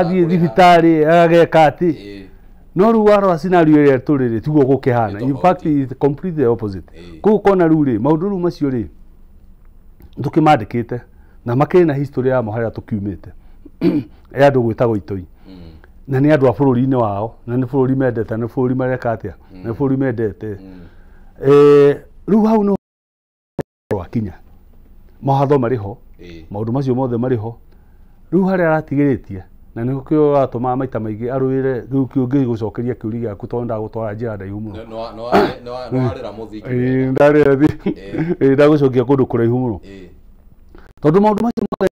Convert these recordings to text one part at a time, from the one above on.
Athiĩ thibitarĩ ageka atĩ no rĩu warora scenario ĩrĩa tũrĩ rĩ, tiguo gũkĩhana. Nĩ In fact, tofauti. it's completely the opposite. Koguo Koguo ũkona rĩu rĩ, maũndũ rĩu macio rĩ, tũkĩmandĩkĩte na makĩrĩ na history yamo harĩa tũkiumĩte ya andũ gwĩtagwo itoi, na nĩ andũ a bũrũri-inĩ wao, na nĩ bũrũri mendete, na nĩ bũrũri mareka atĩa, na nĩ bũrũri mendete. Rĩu hau nĩho rwakinya, mawatho marĩ ho, maũndũ macio mothe marĩ ho. Rĩu harĩa aratigĩrĩtie na nĩkĩo watũmaga maita maingĩ arũĩre rĩu kĩo ngĩgũcokeria kĩũria gĩaku, tondũ ndagũtwara njĩra ndaihu mũno. Nĩwarĩra mũthingi. Ĩĩ, ndarĩra ĩĩ, ndagũcokia kũndũ kũraihu mũno, tondũ maũndũ macio mothe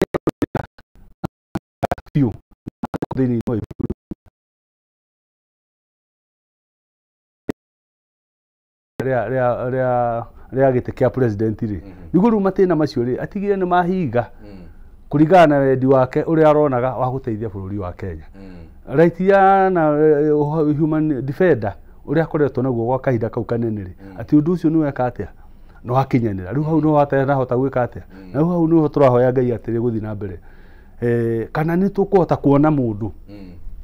biũ thĩinĩ wa ibuku rĩa gĩtĩ kĩa president rĩ, nĩguo rĩu matĩna macio rĩ atigire nĩ mahinga kũringana na wendi wake ũrĩa aronaga wa gũteithia bũrũri wa Kenya. Right ya na human defender ũrĩa akoretwo naguo gwa kahinda kau kanene rĩ, atĩ ũndũ ũcio nĩ weka atĩa, nĩ wakinyanĩra. Rĩu hau nĩho atanahota gwĩka atĩa, na rĩu hau nĩho tũrahoya Ngai atĩrĩ gũthiĩ na mbere, kana nĩ tũkũhota kuona mũndũ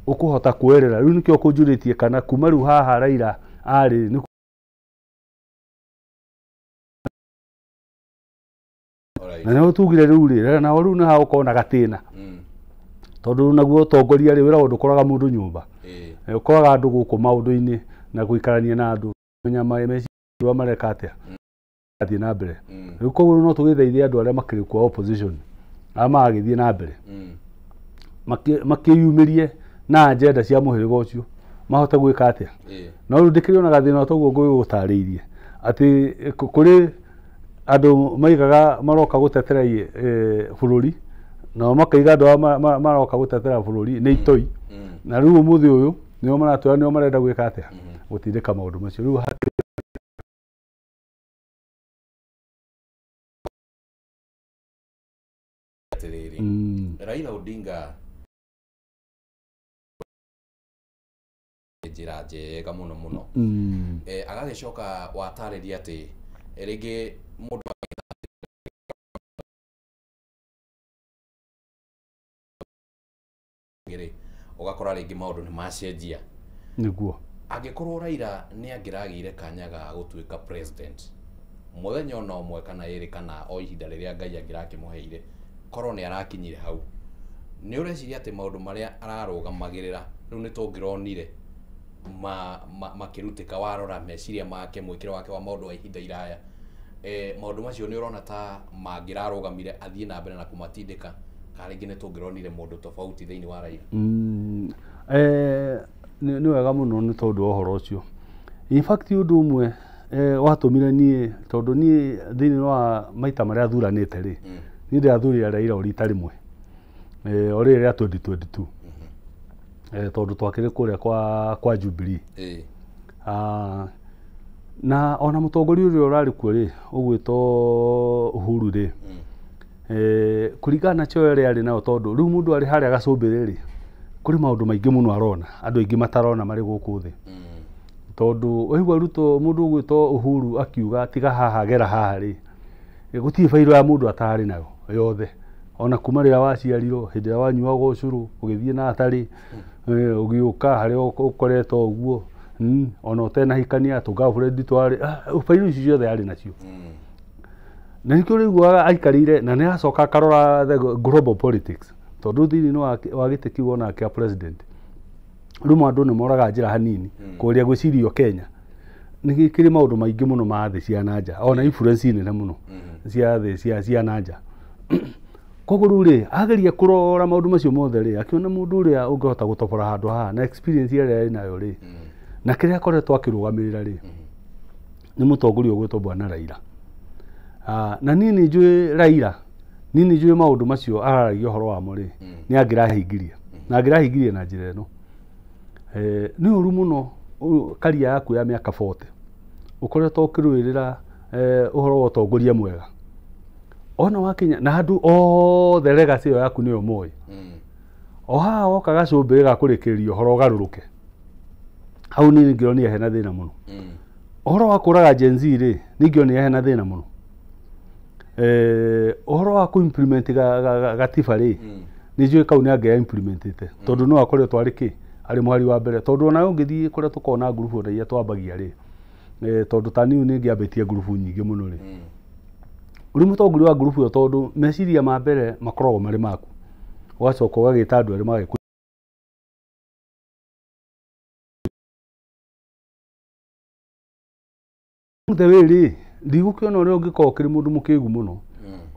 ũkũhota kuoerera. Rĩu nĩkĩo kũnjũrĩtie kana kuma rĩu haha Raila arĩ nĩ na nĩho tugire rĩu rĩ, naho rĩu nĩ hagũkorwo na gatĩna, tondũ naguo ũtongoria rĩ, wĩra ndũkoraga mũndũ nyũmba. Ũkoraga andũ gũkũ maũndũ-inĩ na gũikarania na andũ, menya meciria ũrĩa mareka atĩa, athiĩ na mbere. Rĩu koguo no tũgĩthaithe andũ arĩa makĩrĩ kwa opposition, arĩa maragĩthiĩ na mbere, makĩyumĩrie na agenda cia mũhĩrĩga ũcio, mahote gwĩka atĩa. No rĩu ndĩkĩrĩ gathĩna toguo ngũgũtarĩirie atĩ kũrĩ andũ maigaga maroka gũtetera bũrũri, nao makaiga andũ arĩa maroka gũtetera bũrũri nĩ itoi, na rĩu ũmũthĩ ũyũ nĩo maratwĩra nĩo marenda gwĩka atĩa, gũtindĩka maũndũ macio rĩu hakĩrĩ. Atĩrĩrĩ, Raila Odinga njĩra njega mũno mũno. Agagĩcoka watarĩria atĩ rĩngĩ mũndũ rĩ, ũgakora rĩngĩ maũndũ nĩ macenjia. Nĩguo. Angĩkorwo Raila nĩ angĩragĩire kanya ga gũtuĩka president mũthenya ona ũmwe kana ĩrĩ kana o ihinda rĩrĩa Ngai angĩrakĩmũheire, korwo nĩ arakinyire hau, nĩ ũreciria atĩ maũndũ marĩa ararũgamagĩrĩra rĩu nĩ tũngĩronire makĩrutĩka? Warora meciria make, mwĩkĩre wake wa maũndũ wa ihinda iraya, maũndũ macio nĩ ũrona ta mangĩrarũgamire athiĩ na mbere na kũmatindĩka, kana rĩngĩ nĩ tũngĩronire mũndũ tofauti thĩinĩ wa Raila? Nĩ wega mũno nĩ tondũ wa ũhoro ũcio. In fact, ũndũ ũmwe watũmire niĩ, tondũ niĩ thĩinĩ wa maita marĩa thuranĩte rĩ, niĩ ndĩrathurire Raila o rita rĩmwe, o rĩrĩ rĩa 2022, tondũ twakĩrĩ kũrĩa kwa Jubilee. Na ona mũtongoria ũrĩa ũrarĩ kuo rĩ, ũgwĩtwo Uhuru rĩ, kũringana na cheo ĩrĩa arĩ nayo, tondũ rĩu mũndũ arĩ harĩa gacũmbĩrĩ rĩ, kũrĩ maũndũ maingĩ mũno arona andũ aingĩ matarona marĩ gũkũ thĩ, tondũ waigua Ruto, mũndũ ũgwĩtwo Uhuru akiuga tiga haha, gera haha rĩ, gũtirĩ bairo ya mũndũ atarĩ nayo yothe, ona kuma rĩrĩa waciarirwo, hĩndĩ ĩrĩa wanyuaga ũcũrũ ũgĩthiĩ na atarĩ, ũgĩũka harĩa ũkoretwo ũguo, ona ũtenahikania tũ girlfriend twarĩ, bairo ici ciothe arĩ nacio. Na nĩkĩo rĩu aikarĩire na nĩ acoka akarora the global politics, tondũ thĩinĩ wa gĩtĩ kĩu ona kĩa president rĩu andũ nĩ moraga njĩra hanini kũgeria gwĩcirio Kenya nĩ kĩrĩ maũndũ maingĩ mũno ma thĩ cia na nja, ona influence nene mũno cia thĩ cia na nja. Koguo rĩu rĩ, ageria kũrora maũndũ macio mothe rĩ, akĩona mũndũ ũrĩa ũngĩhota gũtobora handũ haha na experience ĩrĩa arĩ nayo rĩ, na kĩrĩa akoretwo akĩrũgamĩrĩra rĩ, nĩ mũtongoria ũgwĩtwo bwana Raila. Na niĩ nĩ njũĩ Raila, niĩ nĩ njũĩ maũndũ macio araragia ũhoro wamo rĩ, nĩ angĩrahingirie, na angĩrahingirie na njĩra ĩno. Nĩ ũru mũno karia yaku ya mĩaka 40 ũkoretwo ũkĩrũĩrĩra ũhoro wa ũtongoria mwega, ona wakinya na andũ othe legacy ĩyo yaku nĩyo moĩ, o haha woka gacũmbĩrĩ ga kũrĩkĩrĩria ũhoro ũgarũrũke hau, niĩ ngĩronire hena thĩna mũno. Ũhoro wa kũraga Gen Z rĩ, nĩ ngĩonire hena thĩna mũno. Ũhoro wa kũ implement gatiba rĩ, Nĩ njũĩ kau nĩ angĩa implementĩte tondũ no akoretwo arĩ kĩ arĩ mũhari wa mbere, tondũ ona ũngĩthiĩ kũrĩa tũkoragwo na ngurubu ona iria twambagia rĩ, tondũ ta niĩ nĩ ngĩambĩtie ngurubu nyingĩ mũno rĩ, ũrĩ mũtongoria wa ngurubu ĩyo, tondũ meciria ma mbere makoragwo marĩ maku, ũgacoka ũgagĩta andũ erĩ magagĩkũ the way rĩ, ndigũkĩona ũrĩa ũngĩkorwo ũkĩrĩ mũndũ mũkĩgu mũno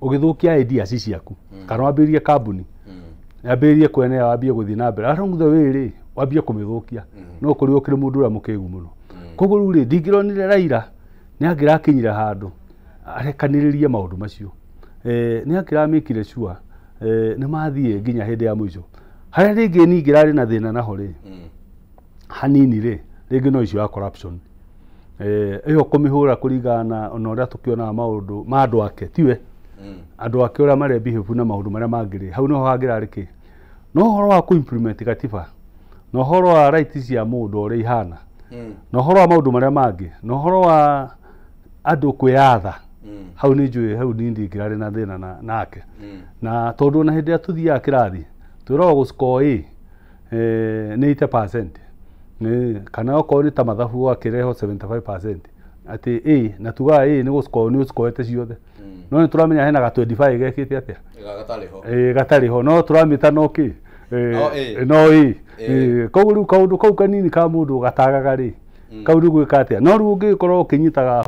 ũgĩthũkia ideas ciaku, kana wambĩrĩrie kambuni yambĩrĩrie kwene, wambie gũthiĩ na mbere along the way rĩ, wambie kũmĩthũkia, no kũrĩ ũkĩrĩ mũndũ ũrĩa mũkĩgu mũno. Koguo rĩu rĩ, ndingĩronire Raila nĩ angĩrakinyire handũ arekanĩrĩrie maũndũ macio, nĩ angĩramĩkire sure nĩ mathiĩ nginya hĩndĩ ya mũico. Harĩa rĩngĩ niĩ ngĩrarĩ na thĩna naho rĩ, hanini rĩ, rĩngĩ no issue ya corruption, ĩyo kũmĩhũra kũringana na ũrĩa tũkĩonaga maũndũ ma andũ ake, tiwe andũ ake ũrĩa mare behave na maũndũ marĩa mangĩ rĩ, hau niho hangĩrarĩ kĩ. No ũhoro wa kũ implement gatiba na ũhoro wa right cia mũndũ ũrĩa ihana na ũhoro wa maũndũ marĩa mangĩ na ũhoro wa andũ kwĩyatha, hau nĩ njũĩ hau niĩ ndingĩrarĩ na thĩna nake. Na tondũ ona hĩndĩ ĩrĩa tũthiaga kĩrathi twĩragwo gũ score A nĩ 80%, kana okorwo nĩ ta mathabu ũgakĩrehwo 75% atĩ A, na tugaga A nĩ gũ score nĩ ũscorete ciothe, no nĩ tũramenya hena ga 25 gekĩte atĩa gatarĩ ho, gatarĩ ho, no tũramĩta no kĩ no A. Koguo rĩu kaũndũ kau kanini ka mũndũ gatagaga rĩ, kau rĩu gwĩka atĩa? No rĩu ũngĩgĩkorwo ũkĩnyitaga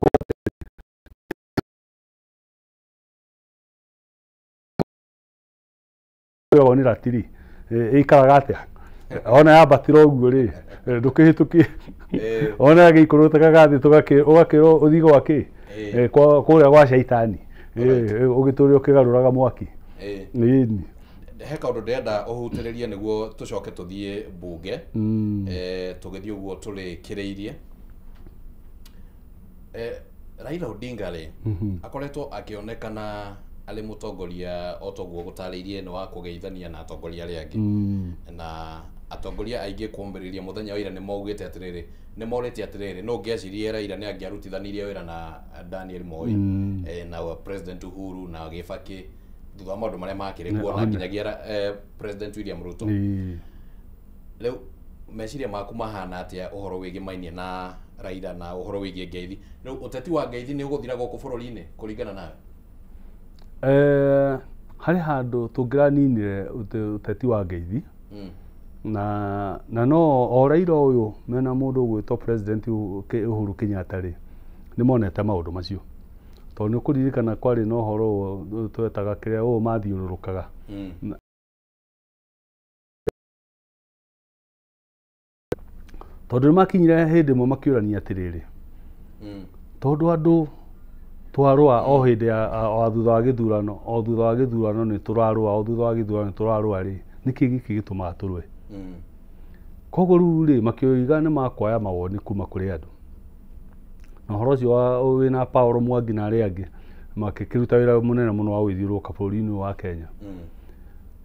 ĩragwo nĩ ratiri ĩikaraga atĩa ona yambatĩra ũguo rĩ, ndũkĩhĩtũkie, ona yagĩikũrũka gathĩ ũgakĩrwo ũthiĩ gwa kĩ kũrĩa gwa caitani ũgĩtũre ũkĩgarũraga mwaki. Ĩni he kaũndũ ndĩrenda ũhutĩrĩrie nĩguo tũcoke tũthiĩ mbunge, tũgĩthiĩ ũguo tũrĩkĩrĩirie. Raila Odinga rĩ, akoretwo akĩonekana arĩ mũtongoria o toguo gũtarĩirie nĩ wa kũgeithania na atongoria arĩa angĩ, na atongoria aingĩ kwambĩrĩria mũthenya wa ira nĩ maugĩte atĩrĩrĩ, nĩ morĩtie atĩrĩrĩ, no ũngĩacirie Raila nĩ angĩarutithanirie wĩra na Daniel Moi na President Uhuru na Gĩbakĩ thutha wa maũndũ marĩa makĩrĩ kuo na nginyagia President William Ruto. Rĩu meciria maku mahana atĩa ũhoro wĩgĩmainie na Raila na ũhoro wĩgiĩ ngeithi? Rĩu ũteti wa ngeithi nĩ ũgũthira gũkũ bũrũri-inĩ kũringana nawe? Harĩ handũ tũngĩraninire ũteti wa ngeithi, na no o Raila ũyũ mena mũndũ ũgwĩtwo President Uhuru Kenyatta rĩ, nĩ monete maũndũ macio, tondũ nĩ ũkũririkana kwarĩ na ũhoro ũyũ twetaga kĩrĩa ũũ mathiũrũrũkaga. Tondũ nĩ makinyire hĩndĩ ĩmwe makĩũrania atĩrĩrĩ, tondũ andũ twarũa o hĩndĩ ya thutha wa gĩthurano, o thutha wa gĩthurano nĩ tũrarũa, o thutha wa gĩthurano nĩ tũrarũa rĩ, nĩkĩ gĩkĩ gĩtũmaga tũrũe? Koguo rĩu rĩ, makĩoiga nĩ makuoya mawoni kuma kũrĩ andũ, na ũhoro ũcio wĩna Paul Mwangi na arĩa angĩ makĩruta wĩra mũnene mũno wa gũgĩthiũrũrũka bũrũri-inĩ ũyũ wa Kenya.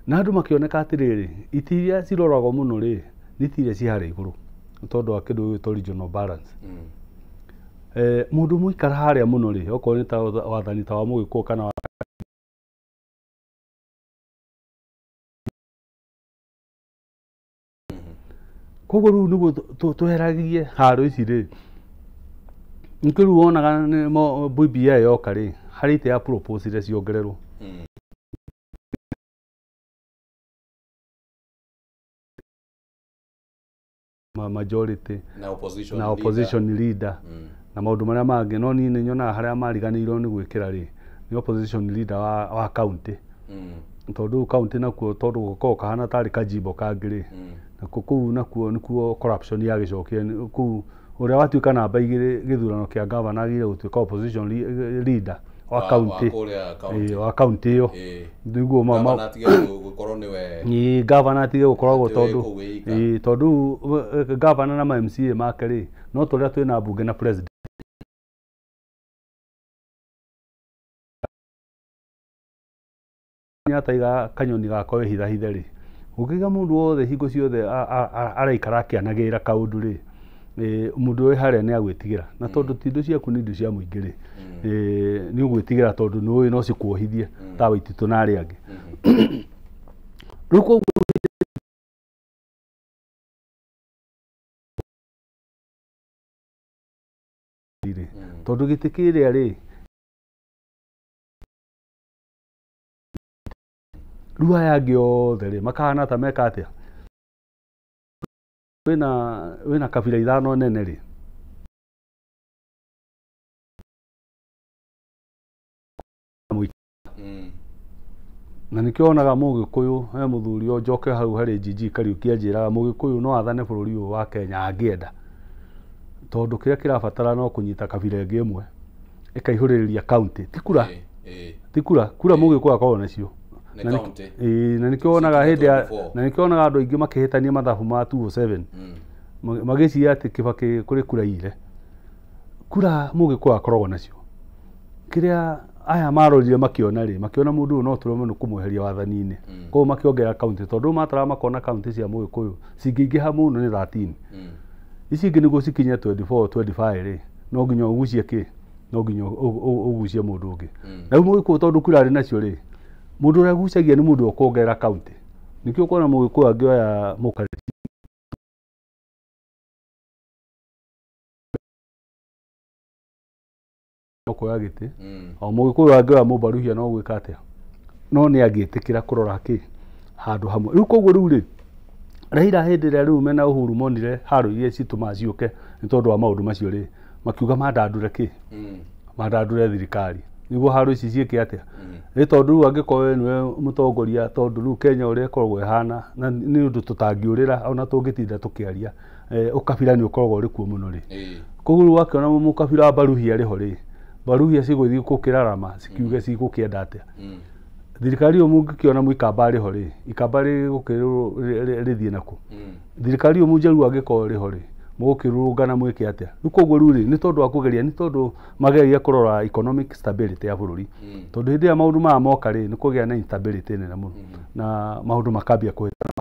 Na andũ makĩoneka atĩrĩrĩ, itĩ iria ciroragwo mũno rĩ, nĩ itĩ iria ci harĩa igũrũ tondũ wa kĩndũ gĩgwĩtwo regional balance. Mũndũ mũikara harĩa mũno rĩ, okorwo nĩ ta wathani ta wa Mũgĩkũyũ kana wa koguo rĩu nĩguo tweheragie haro ici rĩ, nĩkĩo rĩu wonaga BBI yoka rĩ, harĩ itĩ ya propose iria ciongererwo. Majority na opposition, na opposition leader na maũndũ marĩa mangĩ, no niĩ nĩ nyonaga harĩa mariganĩirwo nĩ gwĩkĩra rĩ, nĩ opposition leader wa county, tondũ county nakuo tondũ gũkoragwo kahana tarĩ kajimbo kangĩ rĩ, nakuo kũu nakuo nĩkuo corruption yagĩcokire kũu. Ũrĩa watuĩka namba igĩrĩ gĩthurano kĩa gavana agĩrĩire gũtuĩka opposition leader wa county, wa county ĩyo, nĩguo gavana atige gũkoragwo, tondũ tondũ gavana na ma MCA make rĩ, no tũrĩa twĩna mbunge na president. Ataiga kanyoni gakwa wĩhithahithe rĩ, ũngĩiga mũndũ wothe hingo ciothe araikara akĩanagĩrĩra kaũndũ rĩ, mũndũ wĩ harĩa nĩ agwĩtigĩra, na tondũ ti indo ciaku nĩ indo cia mũingĩ rĩ, nĩ ũgwĩtigĩra tondũ nĩ ũĩ no cikuohithie ta Waititũ na arĩa angĩ. Rĩu koguo rĩ tondũ gĩtĩ kĩrĩa rĩ rĩu aya angĩ othe rĩ makahana ta meka atĩa wĩna kabira ithano nene rĩ na nĩkĩo wonaga mũgĩkũyũ he mũthuri o njoke hau harĩ Gigi Kariuki anjĩraga mũgĩkũyũ no athane bũrũri ũyũ wa Kenya angĩenda tondũ kĩrĩa kĩrabatara no kũnyita kabira ĩngĩ ĩmwe ĩkaihũrĩrĩria county ti kura ti kura kura mũgĩkũyũ akoragwo nacio na nĩkĩo wonaga hĩndĩ ya na nĩkĩo wonaga andũ aingĩ makĩhĩtania mathabu ma 207 magĩciria atĩ Kibaki kũrĩ kura ire kura mũgĩkũyũ akoragwo nacio kĩrĩa aya marorire makiona rĩ makiona mũndũ ũyũ no tũremwo nĩ kũmweheria wathani-inĩ koguo makĩongerera county tondũ mataraga makona county cia mũgĩkũyũ cingĩingĩha mũno nĩ 13 ici ingĩ nĩguo cikinye 24 25 rĩ no nginya ũgucie kĩ no nginya ũgucie mũndũ ũngĩ na rĩu mũgĩkũyũ tondũ kura arĩ nacio rĩ mũndũ ũrĩa agucagia nĩ mũndũ ũkuongerera county nĩkĩo ũkona mũgĩkũyũ angĩoya mũkarĩ kuoya gĩtĩ o mũgĩkũyũ angĩoya mũmbaruhia no gwĩka atĩa no nĩ angĩtĩkĩra kũrora kĩ handũ hamwe rĩu koguo rĩu rĩ Raila hĩndĩ ĩrĩa rĩu mena Uhuru monire haro iria citũmaga ciũke nĩ tondũ wa maũndũ macio rĩ makiuga mandandũre kĩ mandandũre thirikari nĩguo haro ici ciĩke atĩa nĩ tondũ rĩu angĩkorwo we nĩwe mũtongoria tondũ rĩu Kenya ũrĩa ĩkoragwo ĩhana na nĩ ũndũ tũtangĩũrĩra ona tũngĩtinda tũkĩaria ũkabira nĩ ũkoragwo ũrĩ kuo mũno rĩ koguo rĩu wakĩona mũkabira wa Mbaruhia rĩ ho rĩ Mbaruhia cigũthiĩ gũkĩrarama cikiuge cigũkĩenda atĩa thirikari ĩyo mũngĩkĩona mũikamba rĩ ho rĩ ikamba rĩgũkĩrwo rĩthiĩ nakũ thirikari ĩyo mũnjaruo angĩkorwo rĩ ho rĩ mũgũkĩrũrũngana mwĩke atĩa rĩu koguo rĩu rĩ nĩ tondũ wa kũgeria nĩ tondũ mageria kũrora economic stability ya bũrũri tondũ hĩndĩ ĩrĩa maũndũ maya moka rĩ nĩ kũgĩa na instability nene mũno na maũndũ makambia kũhĩtana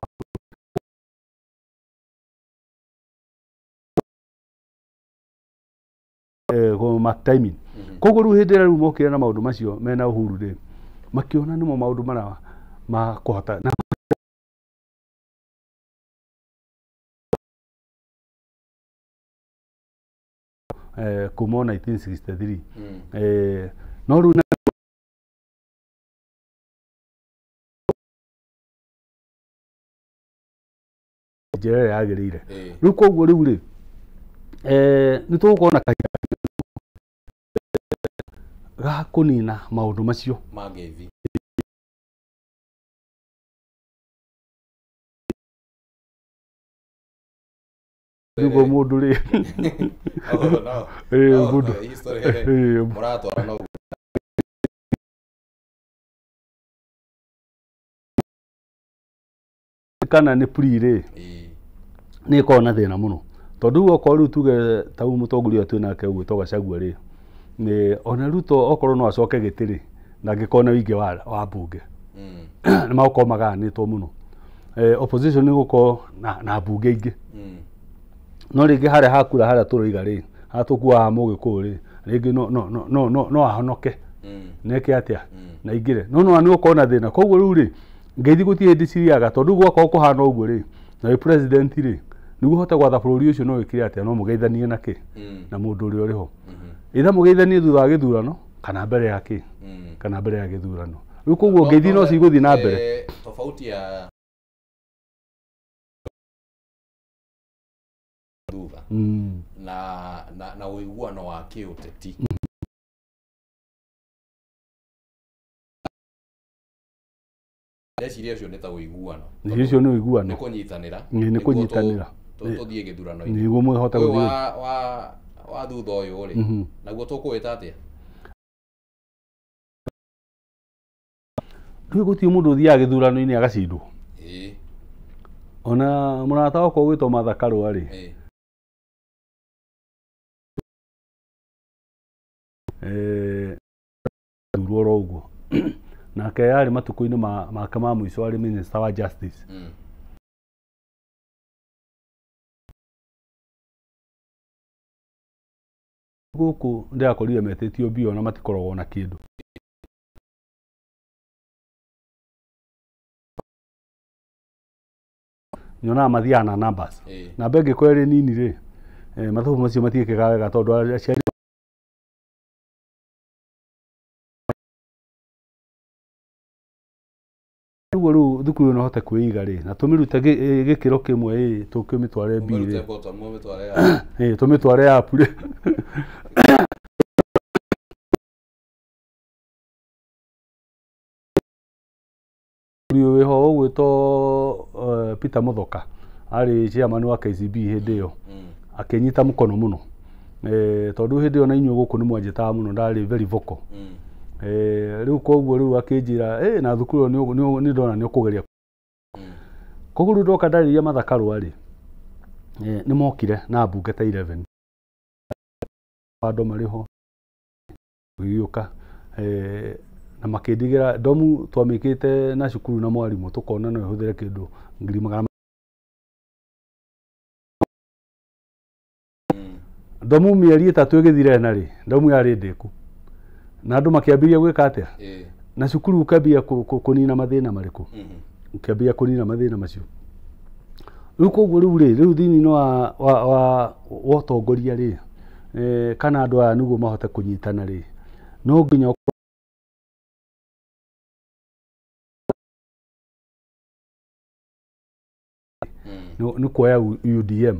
mark timing koguo rĩu hĩndĩ ĩrĩa rĩu mokire na maũndũ macio mena Uhuru rĩ makiona nĩmo maũndũ marĩa ma kũhota na kuma 1963 no rĩu njĩra ĩrĩa yagĩrĩire rĩu koguo rĩu rĩ nĩ tũgũkorwo na kahinda ga kũnina maũndũ macio mangĩthi nĩguo mũndũ rĩ mũndũ mũratwara no kana nĩ pre rĩ nĩ ĩkoragwo na thĩna mũno tondũ rĩu okorwo rĩu tuge ta rĩu mũtongoria ũyũ twĩnake ũgwĩtwo Gachagua rĩ ona Ruto okorwo no acoke gĩtĩ rĩ ndangĩkorwo na ũingĩ wa mbunge nĩ magũkorwo magayanĩtwo mũno opposition nĩ gũkorwo na mbunge ingĩ no rĩngĩ harĩa hakura harĩa tũroiga rĩ harĩa tũkuaga mũgĩkũyũ rĩ rĩngĩ no ahonoke neke atĩa na aingĩre no no nĩ gũkorwo na thĩna koguo rĩu rĩ ngeithi gũtirĩ hĩndĩ ciriaga tondũ gwakorwo kũhana ũguo rĩ na wĩ president rĩ nĩguo ũhote gwatha bũrũri ũcio no wĩkire atĩa no mũgeithanie na kĩ na mũndũ ũrĩa ũrĩ ho either mũgeithanie thutha wa gĩthurano kana mbere ya kĩ kana mbere ya gĩthurano rĩu koguo ngeithi no cigũthiĩ na mbere tofauti ya thutha na ũiguano wa kĩũteti ndeciria ũcio nĩ ta ũiguano ũcio nĩ ũiguano nĩ kũnyitanĩra nĩ kũnyitanĩra tũthiĩ gĩthurano-inĩ nĩguo mwĩhote gũthiĩ wa thutha ũyũ rĩ naguo tũkũwĩta atĩa rĩu gũtirĩ mũndũ ũthiaga gĩthurano-inĩ agacindwo ona mũrata wakwa ũgwĩtwo Martha Karua rĩ thurwo oro ũguo nake yarĩ matukũ-inĩ make ma mũico arĩ minister wa justice gũkũ ndĩrakorire metĩtio mbia ona matikoragwo na kĩndũ. Nyonaga mathiaga na numbers. Namba ĩngĩkorwo ĩrĩ nini rĩ, mathabu macio matiĩkĩkaga wega tondũ aciari rĩu rĩu thukuru ĩno hote kwĩiga rĩ na tũmĩrute gĩkĩro kĩmwe ĩ tũkĩmĩtware B rĩ, tũmĩtware up rĩ. Wĩho ũgwĩtwo Peter Muthoka arĩ chairman wa KCB hĩndĩ ĩyo, akĩnyita mũkono mũno, tondũ hĩndĩ ĩyo na inyuĩ gũkũ nĩ mwanjĩtaga mũno, ndarĩ very vocal. Rĩu koguo rĩu akĩnjĩra na thukuru ĩyo nĩ ndona nĩ ũkũgeria. Koguo rĩu ndoka ndarĩria Martha Karua rĩ, nĩ mokire na mbunge ta 11 andũ marĩ ho gĩgĩũka, na makĩndigĩra ndomu twamĩkĩte na cukuru na mwarimũ tũkona no ĩhũthĩre kĩndũ 1,200. Ndomu mĩeri 3 ĩgĩthira ĩna rĩ, ndomu yarĩ ndĩku na andũ makĩambĩrĩria gwĩka atĩa, na cukuru ũkambia kũnina mathĩna marĩkũ, ũkĩambia kũnina mathĩna macio. Rĩu koguo rĩu rĩ, rĩu thĩinĩ wa ũtongoria rĩ, kana andũ aya nĩguo mahote kũnyitana rĩ, no nginya nĩ kuoya UDM,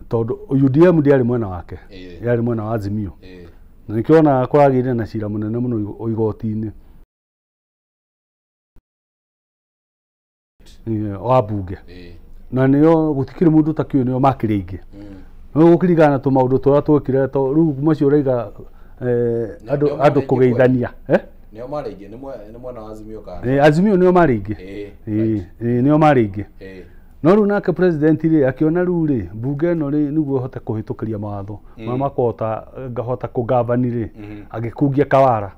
tondũ UDM ndĩarĩ mwena wake, yarĩ mwena wa Azimio. Na nĩkĩo wonaga kũragĩire na cira mũnene mũno igoti-inĩ wa mbunge, na nĩo gũtikĩrĩ mũndũ ũtakĩũĩ nĩo makĩrĩ aingĩ. No gũkĩringana na tũmaũndũ tũrĩa twekire, to rĩu macio ũraiga andũ kũgeithania. Nĩo marĩ aingĩ, nĩ mwena wa Azimio kana? Azimio nĩo marĩ aingĩ, nĩo marĩ aingĩ. No rĩu nake president rĩ akĩona rĩu rĩ mbunge ĩno rĩ nĩguo ĩhote kũhĩtũkĩria mawatho marĩa makũhota ngahota kũgavani rĩ, agĩkungia kawara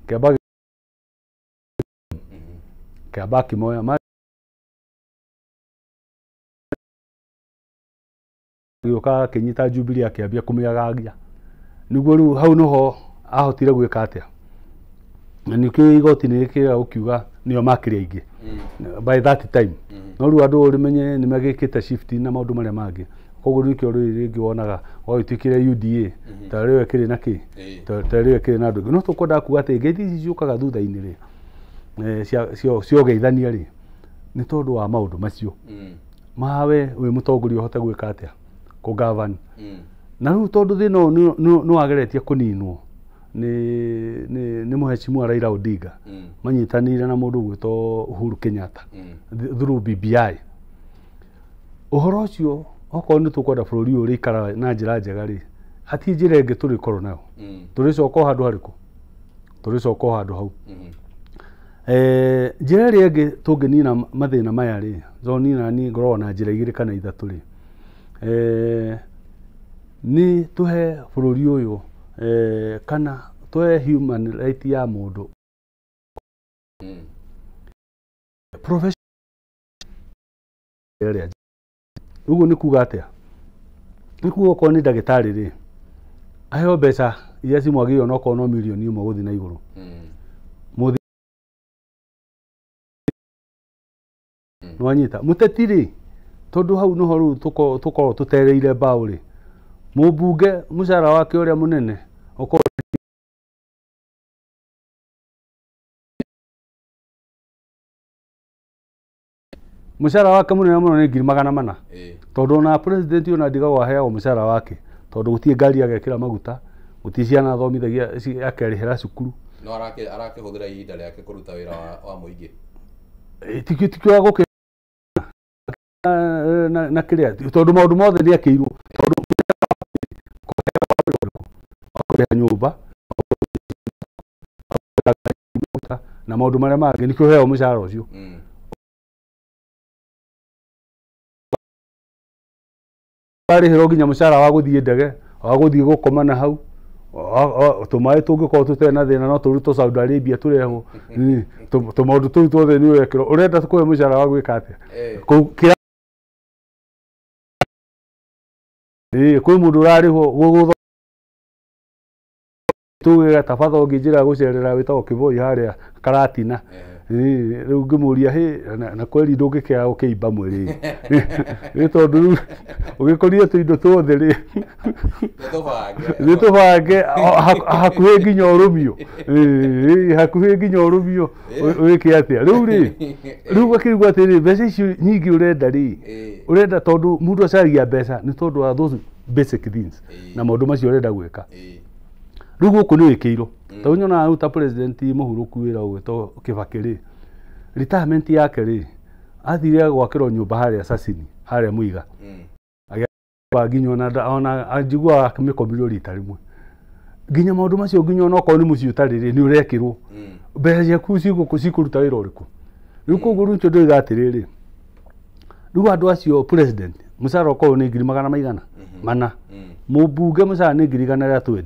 kĩamba kĩamba akĩmoya gĩũka akĩnyita Jubilee akĩambia kũmĩagagia. Nĩguo rĩu hau nĩho ahotire gwĩka atĩa, na nĩkĩo igoti nĩ rĩkĩrega gũkiuga nĩo makĩrĩ aingĩ by that time. No rĩu andũ rĩmenye nĩ magĩkĩte shift na maũndũ marĩa mangĩ, koguo nĩkĩo rĩu rĩngĩ wonaga gwagĩtuĩkire UDA ta rĩu ĩkĩrĩ na kĩ, ta rĩu ĩkĩrĩ na andũ. No tũkwendaga kuga atĩ ngeithi ici ciũkaga thutha-inĩ rĩ, cia ũgeithania rĩ, nĩ tondũ wa maũndũ macio mawe wĩ mũtongoria ũhote gwĩka atĩa, kũgavani. Na rĩu tondũ thĩna ũyũ nĩ wageretie kũninwo nĩ mũheshimiwa Raila Odinga, manyitanĩire na mũndũ ũgwĩtwo Uhuru Kenyatta through BBI. Ũhoro ũcio okorwo nĩ tũkwenda bũrũri ũyũ ũrĩikara na njĩra njega rĩ, hatirĩ njĩra ĩngĩ tũrĩkorwo nayo, tũrĩcoka o handũ harĩkũ, tũrĩcoka o handũ hau. Njĩra ĩrĩa ĩngĩ tũngĩnina mathĩna maya rĩ, tondũ niĩ naniĩ ngoragwo na njĩra 2 kana 3 rĩ, nĩ tũhe bũrũri ũyũ kana tũhe human right ya mũndũ profession ĩrĩa. Ũguo nĩ kuga atĩa? Nĩ kuga okorwo nĩ ndagĩtarĩ rĩ, aheo mbeca iria cimwagĩrĩire onokorwo no 1 million gũthiĩ na igũrũ. Nĩwanyita mũteti rĩ, tondũ hau nĩho rĩu tũkoragwo tũtereire mbaũ rĩ, mũmbunge mũcara wake ũrĩa mũnene okorwo mũcara wake mũnene mũno nĩ 400,000, tondũ ona president ona ndigagwo aheagwo mũcara wake, tondũ gũtirĩ ngari agekĩra maguta, gũtirĩ ciana athomithagia akerĩhĩra cukuru. No arakĩhũthĩra ihinda rĩake kũruta wĩra wa mũingĩ. Tikĩoya gũkĩ na kĩrĩa, tondũ maũndũ mothe nĩ akĩirwo, tondũ kũrĩha nyũmba na maũndũ marĩa mangĩ nĩkĩo ũheagwo mũcara ũcio. Arĩhĩrwo nginya mũcara wa gũthiĩ ndege, wa gũthiĩ gũkoma na hau, tũmaĩ tũngĩkorwo tũtarĩ na thĩna no tũrutwo Saudi Arabia tũrehwo, tũmaũndũ tũu tuothe nĩ ũrekĩrwo. Ũrenda kũhe mũcara wa gwĩka atĩa? Kwĩ mũndũ ũrarĩhwo gũgũtho tuge ta batha ũngĩnjĩra gũcerera wĩtagwo Kĩboi harĩa Karatina, Rĩu ngĩmũria hĩ na kweri ndũngĩkĩaga gũkĩimba mwĩrĩ nĩ tondũ rĩu ũgĩkorire tũindo tuothe rĩ nĩ tũbange hakuhĩ nginya ũrũmio, hakuhĩ nginya ũrũmio wĩke atĩa rĩu rĩ rĩu gakĩrigwo atĩrĩ mbeca icio nyingĩ ũrenda rĩ ũrenda tondũ mũndũ acaragia mbeca nĩ tondũ wa those basic things na maũndũ macio ũrenda gwĩka. Rĩu gũkũ nĩ wĩkĩirwo tondũ nyonaga rĩu ta president mũhurũku wĩra ũgwĩtwo Kibaki rĩ retirement yake rĩ athire gwakĩrwo nyũmba harĩa Sasini harĩa Muiga agĩaka nginya ona anjiguaga akĩmĩkomirio rita rĩmwe nginya maũndũ macio nginya ona okorwo nĩ mũciĩ ũtarĩ rĩ nĩ ũrekĩrwo mbeca ciaku cikũruta wĩra ũrĩkũ. Rĩu koguo rĩu nĩkĩo ndĩroiga atĩrĩrĩ rĩu andũ acio president mũcara ũkorwo nĩ ngiri magana maigana mana mũmbunge mũcara nĩ ngiri 120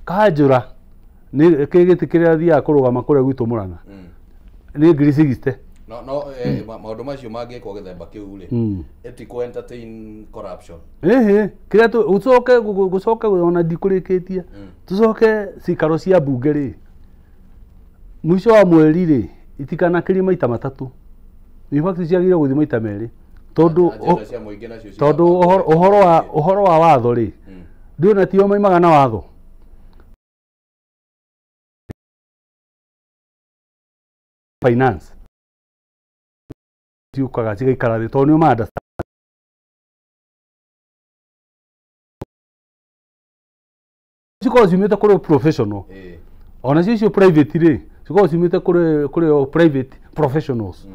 kanjũra nĩ gĩtĩ kĩrĩa athiaga kũrũgama kũrĩa gwitũ Murang'a nĩ ngiri 60. No maũndũ macio mangĩkwo gĩthemba kĩu rĩ ĩtikũ entertain corruption. Ĩhĩ kĩrĩa ũcoke gũcoke ona ndikũrĩkĩtie tũcoke cikaro cia mbunge rĩ mũico wa mweri rĩ itikanakĩrie maita matatũ, in fact ciagĩrĩire gũthiĩ maita merĩ tondũ tondũ ũhoro wa watho rĩ ndĩona tio maimaga na watho. Finance ciũkaga cigaikara thĩ tondũ nĩo ma understand cikoragwo ciumĩte kũrĩ professional ona cio icio private rĩ cikoragwo ciumĩte kũrĩ private professionals.